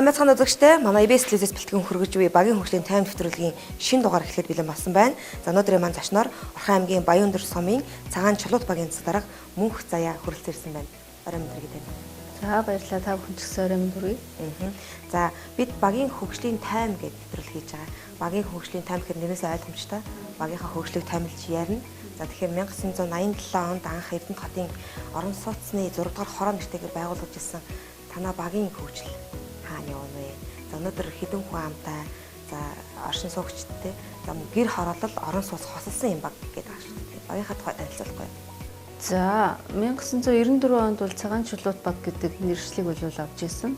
Сайн байцгаана үзэгчдээ. Манай EBS телевизээс бэлтгэн хөргөж буй багийн хөгжлийн тайм нэвтрүүлгийн шинэ дугаар эхлэхэд бэлэн болсон байна. За өнөөдрийн маань зочноор Орхон аймгийн Баян-Өндөр сумын Цагаан Чулуут багийн засаг дарга Мөнх Заяа хүрэлцэн ирсэн байна. Орой мэнд хүргэе танд. За баярлалаа, та бүхэн ч гэсэн орой мэнд хүргэе. За бид багийн хөгжлийн тайм гэдэг нэвтрүүлэг хийж байгаа. Багийн хөгжлийн тайм гэхээр нэрнээсээ ойлгомжтой. Багийнхаа хөгжлийг таймлж ярина. За тэгэхээр 1987 онд анх Эрдэнэт хотын орон сууцны 6 дугаар хороо нэртэйгээр байгуулагдаж ирсэн танаа багийн хөгжил хаана явна вэ? За өнөөдөр хэдэн хүн амтай, за оршин суугчдтэй, за гэр хороолол орон сууц хосолсон юм баг гэдэг байгаа шүү дээ. Багийнхаа тухай танилцуулахгүй. За 1994 онд бол Цагаан Чулуут баг гэдэг нэршлиг бол авч ирсэн.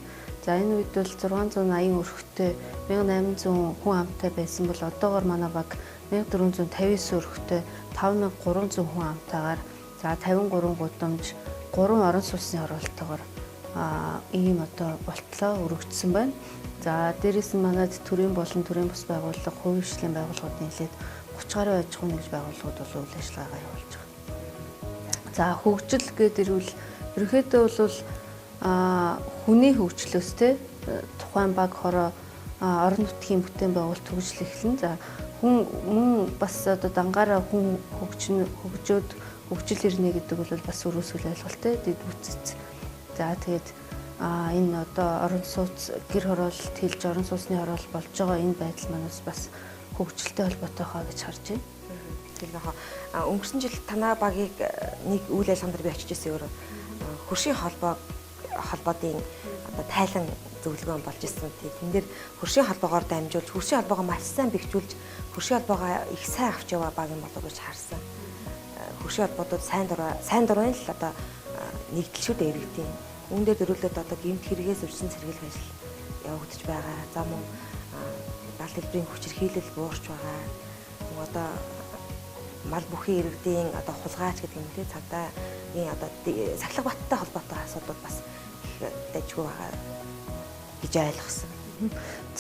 За энэ үед бол 680 өрхтэй 1800 хүн амтай байсан бол одоогор манай баг 1459 өрхтэй 5300 хүн амтайгаар, за 53 гудамж, 3 орон сууцны хороолтойгоор ийм одоо болтлоо өргөжсөн байна. За дээрээс нь манайд төрийн болон төрийн бус байгууллага, хувийн хвшлийн байгууллагууд нийлээд 30 гаруй аж ахуйн нэгж байгууллагууд бол үйл ажиллагаагаа явуулж байгаа. За хөгжил гэдэг ирвэл ерөнхийдөө бол хүний хөгжлөөс те тухайн баг хороо орон нутгийн бүтээн байгуулалт хөгжил эхэлнэ. За хүн мөн бас одоо дангаараа хүн хөгжөөд хөгжил ирнэ гэдэг бол бас өрөөсгөл ойлголттой дэд бүтцэц. За тэгээд энэ одоо орон сууц гэр хороололт хэлж орон сууцны хороолол болж байгаа энэ байдал манаас бас хөгжилтэй холбоотой хаа гэж харж байна. Тэр нөхөө өнгөрсөн жил танаа багийг нэг үйл ажиллагаан дээр би очиж ирсэн өөр хөршийн холбоодын одоо тайлан зөвлөгөө болж ирсэн. Тэн дээр хөршийн холбоогоор дамжуулж, хөршийн холбоогоо маш сайн бэхжүүлж, хөршийн холбоогоо их сайн авч яваа баг юм болов уу гэж харсан. Хөршийн холбоодууд сайн дурын л одоо нэгдэл шүү дээ иргэдийн. Үүн дээр дөрүүлээд одоо гэмт хэрэгээс үржин сэргийлэх ажил явагдаж байгаа. За мөн гал дэлбэрийн хүчирхийлэл буурч байгаа. Мөн одоо мал бүхий иргэдийн одоо хулгайч гэдэг юм те цагдаагийн одоо сахилга баттай холбоотой асуудлууд бас их дайггүй байгаа гэж ойлгосон.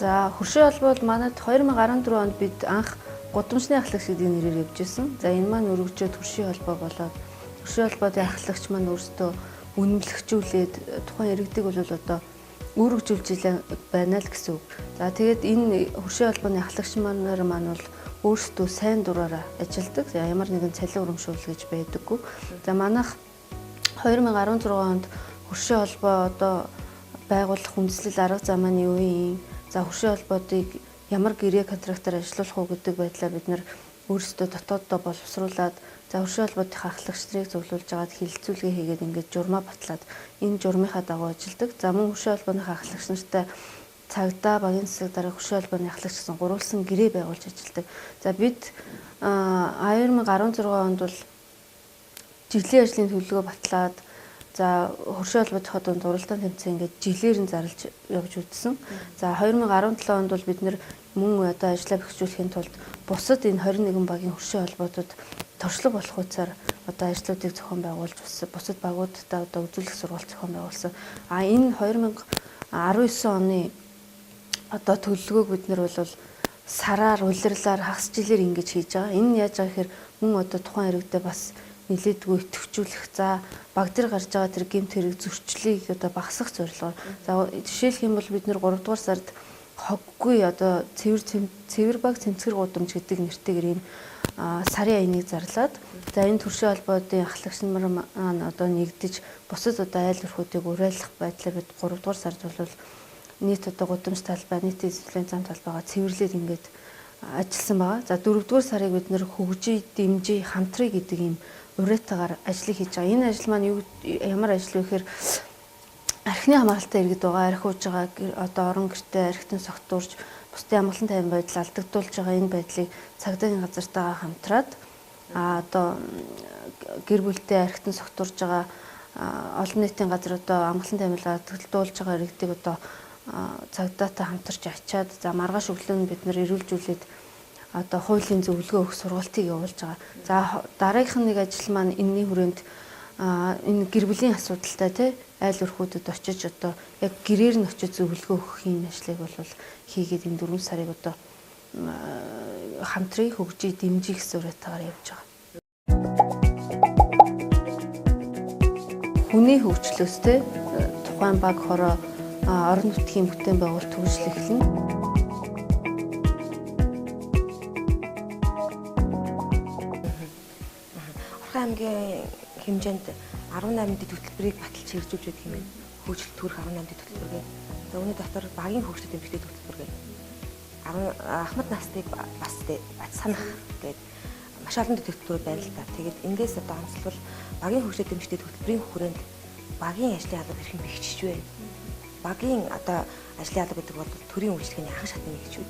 За хөршийн холбоо бол манайд 2014 онд бид анх гудамжны ахлагч гэдэг нэрээр явж исэн. За энэ маань өргөжөөд хөршийн холбоо болоод хөршийн холбооны ахлагч маань өөрсдөө үнэмлэхжүүлээд тухайн иргэдэг бол одоо үүрэгжүүлж байна л гэсэн үг. За тэгээд энэ хөршийн холбооны ахлагч нар маань бол өөрсдөө сайн дураараа ажилладаг. Ямар нэгэн цалин урамшуул гэж байдаггүй. За манайх 2016 онд хөршийн холбоо одоо байгуулах үндэслэл арга зам маань юу юм? За хөршийн холбоодыг ямар гэрээ контрактаар ажиллуулах уу гэдэг байдлаар бид нэр өөрсдөө дотооддоо боловсруулад за хөршийн холбоодынхаа ахлагч нарыг зөвлөж агаад хилцүүлгээ хийгээд ингээд журмаа батлаад энэ журмынхаа дагуу ажилладаг. За мөн хөршийн холбооныхаа ахлагч нартай цагдаа багийн засаг дарга хөршийн холбооны ахлагч гэсэн гурвалсан гэрээ байгуулж ажилладаг. За бид 2016 онд бол жилийн ажлын төлөвлөгөө батлаад за хөршийн холбоодынхаа дунд уралдаан тэмцээн ингээд жилээр нь зарлж явж үзсэн. За 2017 онд бол бид нэр мөн одоо ажлаа бэхжүүлэхийн тулд бусад энэ 21 багийн хөршийн холбоодод туршлага болох үцаар одоо ажлуудыг зохион байгуулж бусад багуудтай одоо үзүүлэх сургалт зохион байгуулсан. А энэ 2019 оны одоо төлөвлөгөөг бид нар бол сараар, улирлаар, хагас жилээр ингэж хийж байгаа. Энэ нь яаж байгаа гэхээр мөн одоо тухайн иргэдээ бас нэлээдгүй идэвхжүүлэх, за баг дээр гарч байгаа тэр гэмт хэрэг зөрчлийг одоо багасгах зорилгоор. За жишээлх юм бол бид нар 3 дугаар сард хоггүй одоо цэвэр баг цэмцгэр гудамж гэдэг нэртэйгээр ийм сарын аяныг зарлаад за энэ төршийн холбоодын ахлагч нар маань одоо нэгдэж бусад одоо айл өрхүүдийг уриалах байдлаар бид 3 дугаар сард бол нийт одоо гудамж талбай, нийт эзлэлийн зам талбайгаа цэвэрлээд ингээд ажилласан байгаа. За 4 дугаар сарыг бид нэр хөгжий, дэмжий, хамтрий гэдэг ийм уриатайгаар ажлыг хийж байгаа. Энэ ажил маань юу ямар ажил вэ гэхээр архины хамааралтай иргэд байгаа, архи ууж байгаа, одоо орон гэртээ архитан согтуурч бусдын амгалан тайван байдал алдагдуулж байгаа энэ байдлыг цагдаагийн газартайгаа хамтраад одоо гэр бүлтэй архитан согтуурж байгаа олон нийтийн газар одоо амгалан тайван алдагдуулж байгаа иргэдийг одоо цагдаатай хамтарч ачаад за маргааш өглөө нь бид нэр эрүүлжүүлээд одоо хуулийн зөвлөгөө өгөх сургалтыг явуулж байгаа. За дараагийнх нь нэг ажил маань энэний хүрээнд энэ гэр бүлийн асуудалтай тий айл өрхүүдэд очиж одоо яг гэрээр нь очиж зөвлөгөө өгөх юм ажлыг бол хийгээд энэ 4 сарыг одоо хамтрыг хөгжий, дэмжих гэсэн уриатайгаар явж байгаа. Хүний хөгжлөөс тий тухайн баг хороо орон нутгийн бүтээн байгуулалт хөгжил эхэлнэ. Орхон аймгийн хэмжээнд 18 дэд хөтөлбөрийг баталж хэрэгжүүлж байдаг юм байна. Хөгжил төрөх 18 дэд хөтөлбөр. За үүний дотор багийн хөгжил дэмжих дэд хөтөлбөр гэдэг. Ахмад настыг бас санах гэдэг маш олон дэд хөтөлбөрүүд байна л та. Тэгээд эндээс одоо онцлбол багийн хөгжил дэмжих дэд хөтөлбөрийн хүрээнд багийн ажлын алба хэрхэн бэхжиж вэ? Багийн одоо ажлын алба гэдэг бол төрийн үйлчилгээний анхан шатны нэг ч үү.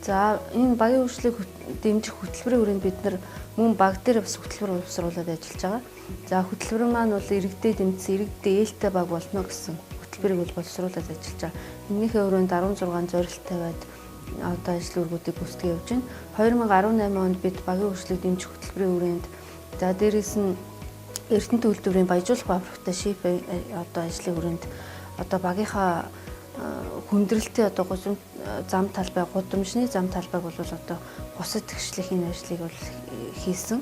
За энэ багийн хөгжлийг дэмжих хөтөлбөрийн хүрээнд бид нар мөн баг дээр бас хөтөлбөр боловсруулад ажиллаж байгаа. За хөтөлбөр маань бол иргэдээ дэмжсэн, иргэдээ ээлтэй баг болно гэсэн хөтөлбөрийг бол боловсруулад ажиллаж байгаа. Энэнийхээ хүрээнд 16 зорилт тавиад одоо ажил үүргүүдийг гүйцэтгэж явж байна. 2018 онд бид багийн хөгжлийг дэмжих хөтөлбөрийн хүрээнд за дээрээс нь Эрдэнэт үйлдвэрийн баяжуулах бааврагтай шип одоо ажлын хүрээнд одоо багийнхаа хүндрэлтэй одоо зам талбай, гудамжны зам талбайг бол одоо бусад тэгшлэх энэ ажлыг бол хийсэн.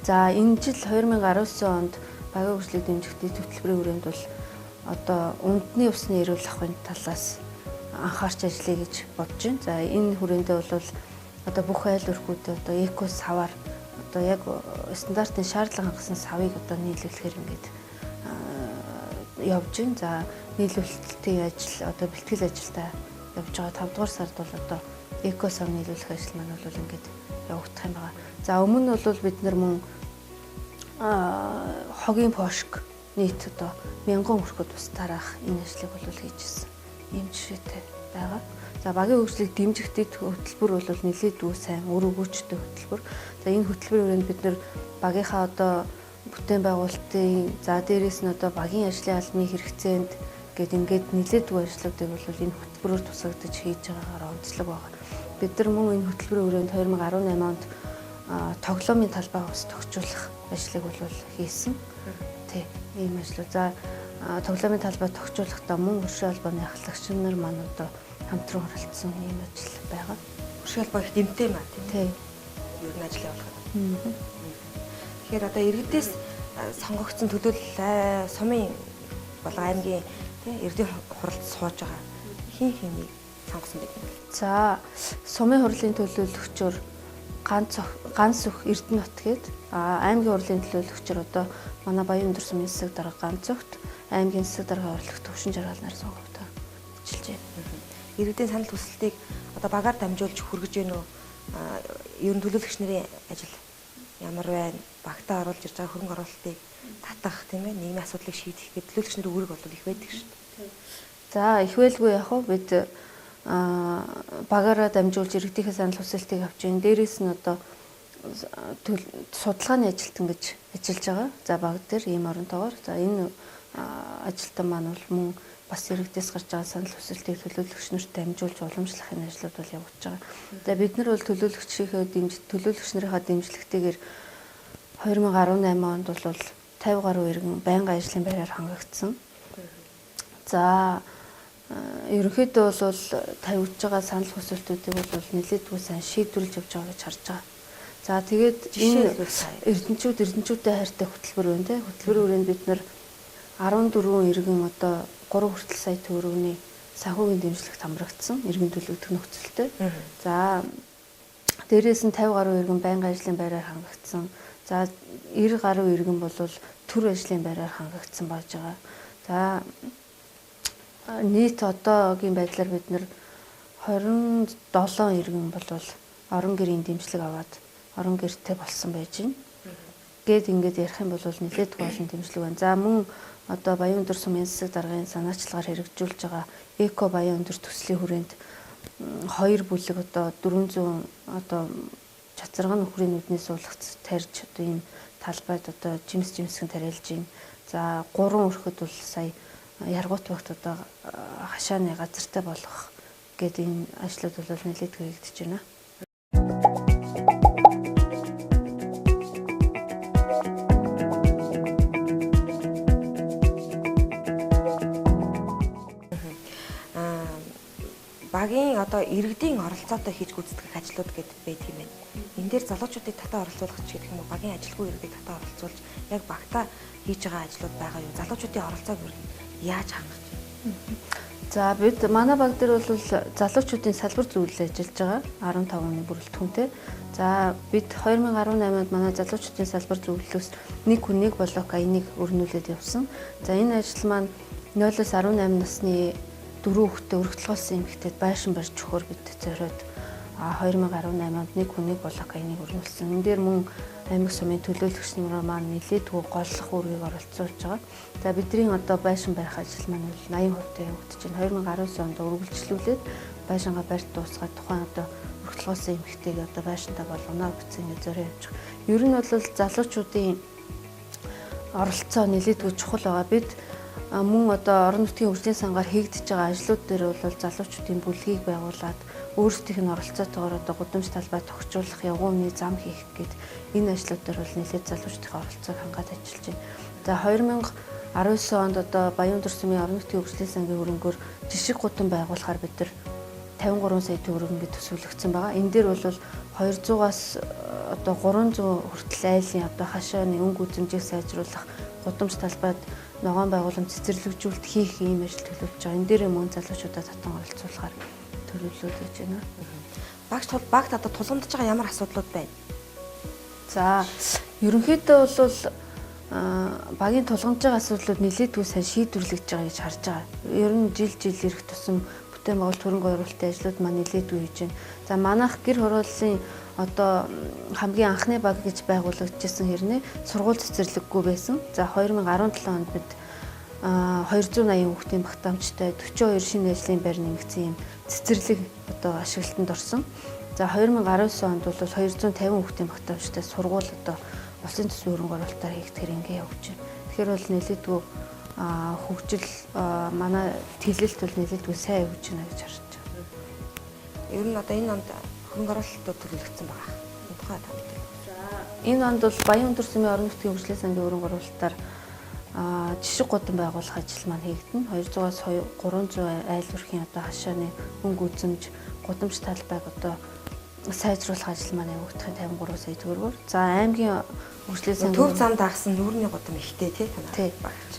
За энэ жил 2019 онд багийн хөгжлийг дэмжих дэд хөтөлбөрийн хүрээнд бол одоо ундны усны эрүүл ахуйн талаас анхаарч ажиллая гэж бодож байна. За энэ хүрээндээ бол одоо бүх айл өрхүүдэд одоо эко савар одоо яг стандартын шаардлага хангасан савыг одоо нийлүүлэхээр ингээд явж байна. За нийлүүлэлтийн ажил одоо бэлтгэл ажилдаа явж байгаа. 5 дугаар сард бол одоо эко сав нийлүүлэх ажил маань бол ингээд явагдах юм байна. За өмнө нь бол бид нар мөн хогийн пошк нийт одоо 1000 өрхөд ус тараах энэ ажлыг бол хийж ирсэн. Ийм жишээтэй байгаа. За багийн хөгжлийг дэмжих дэд хөтөлбөр бол нэлээдгүй сайн үр өгөөчтэй хөтөлбөр. За энэ хөтөлбөрийн хүрээнд бид нар багийнхаа одоо бүтээн байгуулалтын за дээрээс нь одоо багийн ажлын албаны хэрэгцээнд гээд ингээд нэлээдгүй ажлуудыг бол энэ хөтөлбөрөөр тусгагдаж хийж байгаагаар онцлог байна. Бид нар мөн энэ хөтөлбөрийн хүрээнд 2018 онд тоглоомын талбай ус тохижуулах ажлыг бол хийсэн. Тий, ийм ажлууд. За тоглоомын талбай тохижуулахдаа мөн хөршийн холбооны ахлагч нар маань одоо хамтран оролцсон ийм ажил байгаа. Хөршийн холбоо их дэмтэй маа тийм. Тий. Ер нь ажил явуулахад. Тэгэхээр одоо иргэдээс сонгогдсон төлөөлөл сумын болон аймгийн тий иргэдийн хуралд сууж байгаа хин хэнийг сонгосон байдаг юм. За сумын хурлын төлөөлөгчөөр Ганц өх Эрдэнэт гээд аймгийн хурлын төлөөлөгчөөр одоо манай Баян өндөр сумын засаг дарга Ганц өгт, аймгийн засаг даргын орлогт Төвшин жаргал нар сонгогдоо ажиллаж байна. Иргэдийн санал хүсэлтийг одоо багаар дамжуулж хүргэж гэнэ үү? Ер нь төлөөлөгч нарын ажил ямар байна? Багтаа оруулж ирж байгаа хөрөнгө оруулалтыг татах тийм ээ нийгмийн асуудлыг шийдэх гэдэг төлөөлөгч нарын үүрэг бол их байдаг шүү дээ. За их байлгүй яг уу бид багаараа дамжуулж иргэдийнхээ санал хүсэлтийг авч байна. Дээрээс нь одоо судалгааны ажилтан гэж ажиллаж байгаа. За баг дээр ийм оронтойгоор за энэ ажилтан маань бол мөн бас иргэдээс гарч байгаа санал хүсэлтийг төлөөлөгч нарт дамжуулж уламжлах энэ ажлууд бол явагдаж байгаа. За бид нар бол төлөөлөгч нарынхаа дэмжлэгтэйгээр 2018 онд бол 50 гаруй иргэн байнгын ажлын байраар хангагдсан. За ерөнхийдөө бол тавигдж байгаа санал хүсэлтүүдийг бол нэлээдгүй сайн шийдвэрлэж явж байгаа гэж харж байгаа. За тэгээд энэ эрдэнэчүүдтэй хайртай хөтөлбөр байна те. Хөтөлбөрийн хүрээнд бид нар 14 иргэн одоо 3 хүртэл сая төгрөгийн санхүүгийн дэмжлэгт хамрагдсан иргэн төлөвлөх нөхцөлтэй. За дээрээс нь 50 гаруй иргэн байнгын ажлын байраар хангагдсан. За 90 гаруй иргэн бол төр ажлын байраар хангагдсан байж байгаа. За нийт одоогийн байдлаар бид нар 27 иргэн бол орон гэрийн дэмжлэг аваад орон гэртэй болсон байж байна. Гээд ингээд ярих юм бол нэлээдгүй олон дэмжлэг байна. За мөн одоо Баян өндөр сумын засаг даргын санаачлагаар хэрэгжүүлж байгаа эко Баян өндөр төслийн хүрээнд 2 бүлэг одоо 400 одоо чацарган нөхрийн нүднээс суулгац тарьж одоо ийм талбайд одоо жимс жимсгэн тариалж байна. За 3 өрхөд бол сая Яргуут багт одоо хашааны газартай болгох гэдэг энэ ажлууд бол нэлээдгүй хийгдэж байна. Багийн одоо иргэдийн оролцоотой хийж гүйцэтгэх ажлууд гэдэг байдаг юм байна. Энэ дээр залуучуудыг татаа оролцуулах ч гэх юм уу, багийн ажилгүй иргэдийг татаа оролцуулж яг багтаа хийж байгаа ажлууд байгаа юу? Залуучуудын оролцоог ер нь яаж хангах вэ? За, бид манай баг дээр бол залуучуудын салбар зөвлөл ажиллаж байгаа 15 хүний бүрэлдэхүүнтэй. За, бид 2018 онд манай залуучуудын салбар зөвлөлөөс нэг хүн нэг блок аяныг өрнүүлээд явсан. За, энэ ажил маань 0-оос 18 насны дөрөв хүүхдээ өргөтөлгөөсөн эмэгтэйд байшин барьж өгөхөөр бид зориод 2018 онд нэг хүн нэг блок аяныг өрнүүлсэн. Энэ дээр мөн аймаг сумын төлөөлөгч нар маань нэлээдгүй голлох үүргийг оролцуулж байгаа. За, бидний одоо байшин барих ажил маань бол 80% явагдаж байна. 2019 онд үргэлжлүүлээд байшингаа барьж дуусгаад тухайн одоо өргөтөлгөөсөн эмэгтэйг одоо байшинтаа болгоно гэсэн ингэ зорио явж байгаа. Ер нь бол залуучуудын оролцоо нэлээдгүй чухал байгаа. Бид мөн одоо орон нутгийн хөгжлийн сангаар хийгдэж байгаа ажлууд дээр бол залуучуудын бүлгийг байгуулад өөрсдийнх нь оролцоотойгоор одоо гудамж талбай тохижуулах, явган өмнө зам хийх гээд энэ ажлууд дээр бол нэлээд залуучдын оролцоог хангаад ажиллаж байна. За, 2019 онд одоо Баян Өндөр сумын орон нутгийн хөгжлийн сангийн хөрөнгөөр жишг гудам байгуулахаар бид нар 53 сая төгрөг ингээд төсөөлөгдсөн байгаа. Энэ дээр бол 200-аас одоо 300 хүртэл айлын одоо хашааны өнгө үзэмжийг сайжруулах, гудамж талбайд ногоон байгууламж цэцэрлэгжүүлэлт хийх ийм ажил төлөвлөж байгаа. Энэ дээр мөн залуучуудаа татан оролцуулахаар төлөвлөлөө гэж байна. Багш тул багт одоо тулгамдж байгаа ямар асуудлууд байна? За, ерөнхийдөө бол багийн тулгамдж байгаа асуудлууд нэлээдгүй сайн шийдвэрлэгдэж байгаа гэж харж байгаа. Ер нь жил жил ирэх тусам бүтээн байгуулалт хөрөнгө оруулалтын ажлууд маань нэлээдгүй хийж байна. За, манайх гэр хорооллын одоо хамгийн анхны баг гэж байгуулагдчихсан хэрнээ сургууль цэцэрлэггүй байсан. За, 2017 онд бид 280 хүүхдийн багтаамжтай 42 шинэ ажлын байр нэмэгдсэн юм цэцэрлэг одоо ашиглалтанд орсон. За, 2019 онд бол 250 хүүхдийн багтаамжтай сургууль одоо улсын төсвийн хөрөнгө оруулалтаар хийгдэхээр ингэ явж байна. Тэгэхээр бол нэлээдгүй хөгжил манай тэлэлт бол нэлээдгүй сайн явж байна гэж харж байна. Ер нь одоо энэ онд хөрөнгө оруулалтууд төлөвлөгдсөн байгаа. Энэ тухай та мэдээ. За, энэ онд бол Баян Өндөр сумын орон нутгийн хөгжлийн сангийн хөрөнгө оруулалтаар жишг гудам байгуулах ажил маань хийгдэнэ. 200-аас 300 айл өрхийн одоо хашааны өнгө үзэмж, гудамж талбайг одоо сайжруулах ажил маань явагдах 53 сая төгрөгөөр. За, аймгийн хөгжлийн сангийн төв зам дагсан нүүрний гудам ихтэй тий танай багч.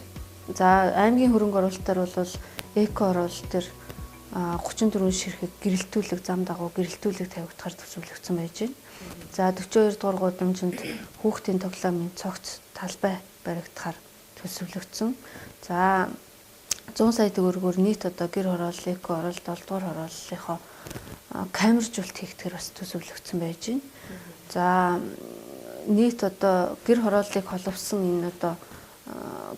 За, аймгийн хөрөнгө оруулалтаар бол эко оруулалт төр 34 ширхэг гэрэлтүүлэг зам дагуу гэрэлтүүлэг тавигдахаар төсөөлөгдсөн байж байна. За, 42 дугаар гудамжинд хүүхдийн тоглоомын цогц талбай баригдахаар төсөвлөгдсөн. За, 100 сая төгрөгөөр нийт одоо гэр хороолл, эко оролт, 7 дугаар хорооллынхоо камержуулалт хийхээр бас төсөвлөгдсөн байж байна. За, нийт одоо гэр хорооллыг холбосон энэ одоо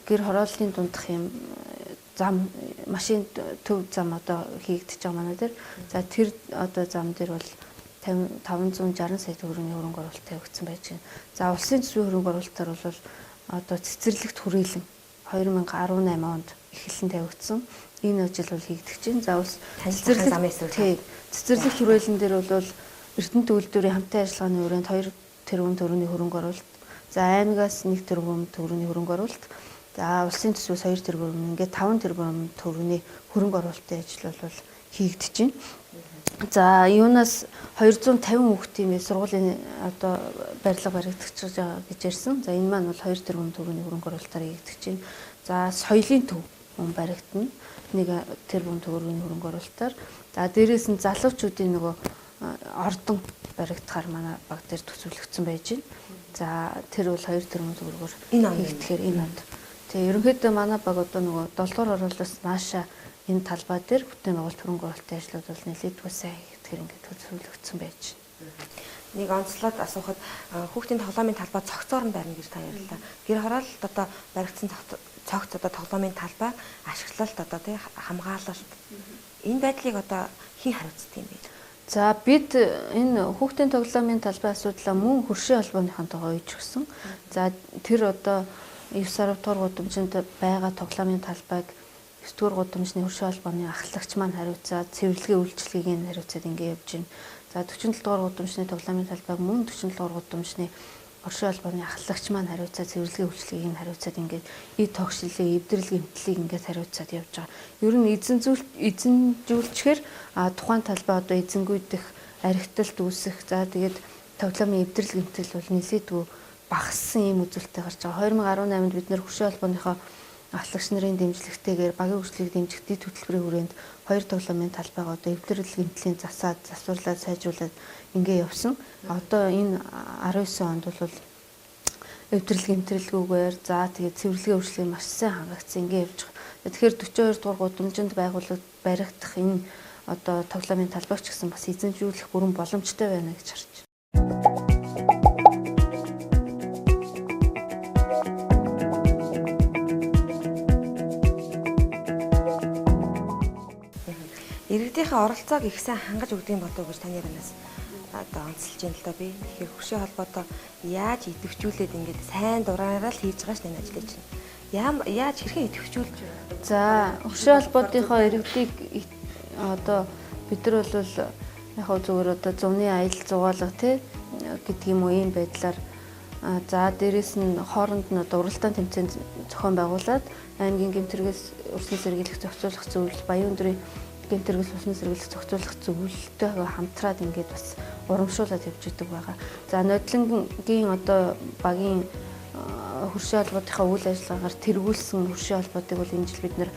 гэр хорооллын дундах юм зам машин төв зам одоо хийгдэж байгаа манай дээр. За, тэр одоо зам дээр бол 560 сая төгрөгийн хөрөнгө оруулалт тавигдсан байж байна. За, улсын төсвийн хөрөнгө оруулалтаар бол одоо цэцэрлэгт хүрээлэн 2018 онд эхэлсэн тавигдсан. Энэ ажил бол хийгдэж байна. За, улс цэцэрлэг замын эсрэг. Цэцэрлэг хүрээлэн дээр бол Эрдэнэт үйлдвэрийн хамтын ажиллагааны өрөөнд 2 тэрбум төгрөгийн хөрөнгө оруулалт, за аймагаас 1 тэрбум төгрөгийн хөрөнгө оруулалт, за улсын төсвөөс 2 тэрбум, ингээд 5 тэрбум төгрөгийн хөрөнгө оруулалтын ажил бол хийгдэж байна. За, юунаас 250 хүүхдийн сургуулийн одоо барилга баригдах байгаа гэж ярьсан. За, энэ маань бол 2 тэрбум төгрөгийн хөрөнгө оруулалтаар хийгдэж байна. За, соёлын төв мөн баригдана. 1 тэрбум төгрөгийн хөрөнгө оруулалтаар. За, дээрээс нь залуучуудын нөгөө ордон баригдахаар манай баг дээр төсөвлөгдсөн байж байна. За, тэр бол 2 тэрбум төгрөгөөр энэ онд хийгдэхээр энэ онд. Тэгээ ерөнхийдөө манай баг одоо нөгөө 7 дугаар ороолоос нааша энэ талбай дээр бүтээн байгуулалт хөрөнгө оруулалтын ажлууд бол нэлээдгүй сайн хийгдэхээр ингээд төлөвлөгдсөн байж байна. Нэг онцлоод асуухад хүүхдийн тоглоомын талбай цогцоор нь барина гэж та ярьлаа. Гэр хороололд одоо баригдсан цогц одоо тоглоомын талбай ашиглалт одоо тий хамгаалалт энэ байдлыг одоо хэн хариуцдаг юм бэ? За, бид энэ хүүхдийн тоглоомын талбай асуудлаа мөн хөршийн холбооныхонтойгоо уйж өгсөн. За, тэр одоо 9 дугаар гудамжинд байгаа тоглоомын талбайг 9 дугаар гудамжны хөршийн холбооны ахлагч маань хариуцаад, цэвэрлэгээ үйлчилгээг нь хариуцаад ингэ явж байна. За, 47 дугаар гудамжны тоглоомын талбайг мөн 47 дугаар гудамжны хөршийн холбооны ахлагч маань хариуцаад, цэвэрлэгээ үйлчилгээг нь хариуцаад ингээд эд тогшлыг, эвдрэл гэмтлийг ингээд хариуцаад явж байгаа. Ер нь эзэнжүүлчихээр тухайн талбай одоо эзэнгүйдэх архиталт үүсэх. За, тэгээд тоглоомын эвдрэл гэмтэл бол нэлээдгүй багассан ийм үзүүлэлттэй гарч байгаа. 2018-нд бид нэр хөршийн холбооныхоо ахлагч нарын дэмжлэгтэйгээр багийн хөгжлийг дэмжих дэд хөтөлбөрийн хүрээнд 2 тоглоомын талбайг одоо эвдрэл гэмтлийн засаад, засварлаад, сайжруулад ингээ явсан. Одоо энэ 19 онд бол эвдрэл гэмтрэлгүйгээр за тэгээд цэвэрлэгээ үйлчлэг маш сайн хангагдсан ингээ явж байгаа. Тэгэхээр 42 дугаар гудамжинд байгууллагад баригдах энэ одоо тоглоомын талбайг ч гэсэн бас эзэмшүүлэх бүрэн боломжтой байна гэж харж байна. Иргэдийнхээ оролцоог их сайн хангаж өгдөг юм болов уу гэж таны ярианаас одоо онцолж байна л да би. Тэгэхээр хөршийн холбоодоо яаж идэвхжүүлээд ингээд сайн дураараа л хийж байгаа ш энэ ажлыг чинь. Яаж хэрхэн идэвхжүүлж? За, хөршийн холбоодынхоо иргэдийг одоо бид нар бол яг хөө зүгээр одоо зуны аялал зугаалга тий гэдэг юм уу ийм байдлаар за дээрэс нь хооронд нь одоо уралдаан тэмцээн зохион байгуулад аймгийн гэмтэргээс өрсний сэргийлэх зохицуулах зөвлөл, Баян өндрийн гэмтэргээс усны сэргийлэх зохицуулах зөвлөлтөй хамтраад ингээд бас урамшуулад явж идэг байгаа. За нодлонгийн одоо багийн хөршийн холбоотынхаа үйл ажиллагаагаар тэргүүлсэн хөршийн холбоотыг бол энэ жил бид нэр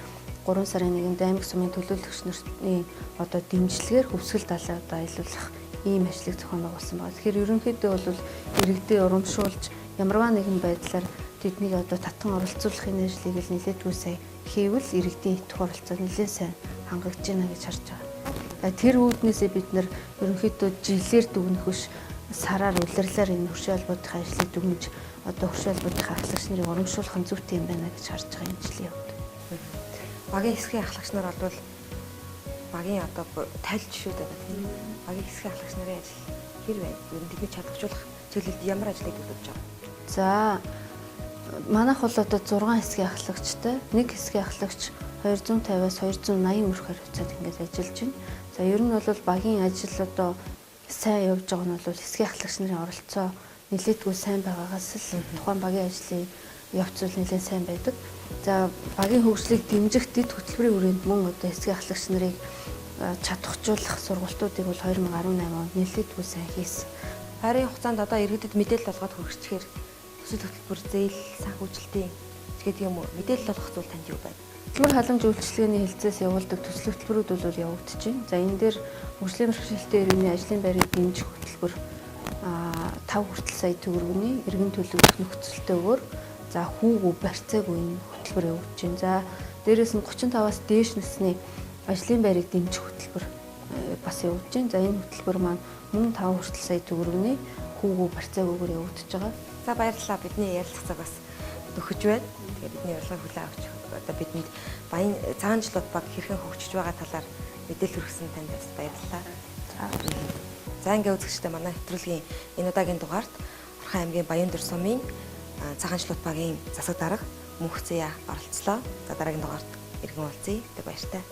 3 сарын 1-нд аймаг сумын төлөөлөгч нарын одоо дэмжлэгээр хөвсгөл далай одоо аялуулах ийм ажлыг зохион байгуулсан байна. Тэгэхээр ерөнхийдөө бол иргэдээ урамшуулж ямарваа нэгэн байдлаар тэднийг одоо татан оролцуулах энэ ажлыг л нэлээдгүй сайн хийвэл иргэдийн итгэх оролцоо нэлээд сайн хангагдж байна гэж харж байгаа. Тэр үүднээсээ бид нэр ерөнхийдөө жилээр дүгнэх биш сараар улирлаар энэ хөршийн холбоотын ажлыг дүгнэж одоо хөршийн холбоотын ахлагч нарыг урамшуулах нь зүйтэй юм байна гэж харж байгаа энэ жилийн хувьд. Багийн хэсгийн ахлагч нар бол багийн одоо тайлж шүү дээ тийм. Багийн хэсгийн ахлагч нарын ажил хэр байна? Ер нь тэдний чадваржуулах чиглэлд ямар ажлыг төлөвлөж байгаа? За манайх бол одоо 6 хэсгийн ахлагчтай, нэг хэсгийн ахлагч 250-аас 280 өрх хариуцаад ингээд ажиллаж байна. За ер нь бол багийн ажил одоо сайн явж байгаа нь бол хэсгийн ахлагч нарын оролцоо нэлээдгүй сайн байгаагаас л тухайн багийн ажлын явц бол нэлээд сайн байдаг. За багийн хөгжлийг дэмжих дэд хөтөлбөрийн хүрээнд мөн одоо хэсгийн ахлагч нарыг чадваржуулах сургалтуудыг бол 2018 онд нэлээдгүй сайн хийсэн. Байрын хугацаанд одоо иргэдэд мэдээлэл олгоод хүргэчихээр төсөл хөтөлбөр, зээл, санхүүжилтийн гэдэг юм уу мэдээлэл олгох зүйл танд юу байна? Хөдөлмөр халамж үйлчилгээний хэлцээс явуулдаг төсөл хөтөлбөрүүд бол явагдаж байна. За энэ дээр хөгжлийн бэрхшээлтэй иргэний ажлын байрыг дэмжих хөтөлбөр 5 хүртэл сая төгрөгийн иргэн төлөвлөх нөхцөлтэйгээр за хүүгүү барьцаагүй энэ хөтөлбөр явагдаж байна. За дээрээс нь 35-аас дээш насны ажлын байрыг дэмжих хөтөлбөр бас явагдаж байна. За энэ хөтөлбөр маань мөн 5 хүртэл сая төгрөгийн хүүгүү барьцаагүйгээр явагдаж байгаа. За баярлалаа. Бидний ярилцах цаг бас төхөж байна. Тэгэхээр бидний урилгыг хүлээн авч одоо бидэнд Баян цагаан жилүүд баг хэрхэн хөгжиж байгаа талаар мэдээлэл хүргэсэн танд бас баярлалаа. За ингээ үзэгчдээ манай нэвтрүүлгийн энэ удаагийн дугаарт Орхон аймгийн Баян-Өндөр сумын цагаан жилүүд багийн засаг дарга Мөнх Зая оролцлоо. За дараагийн дугаарт иргэн уулзъя. Тэг баяртай.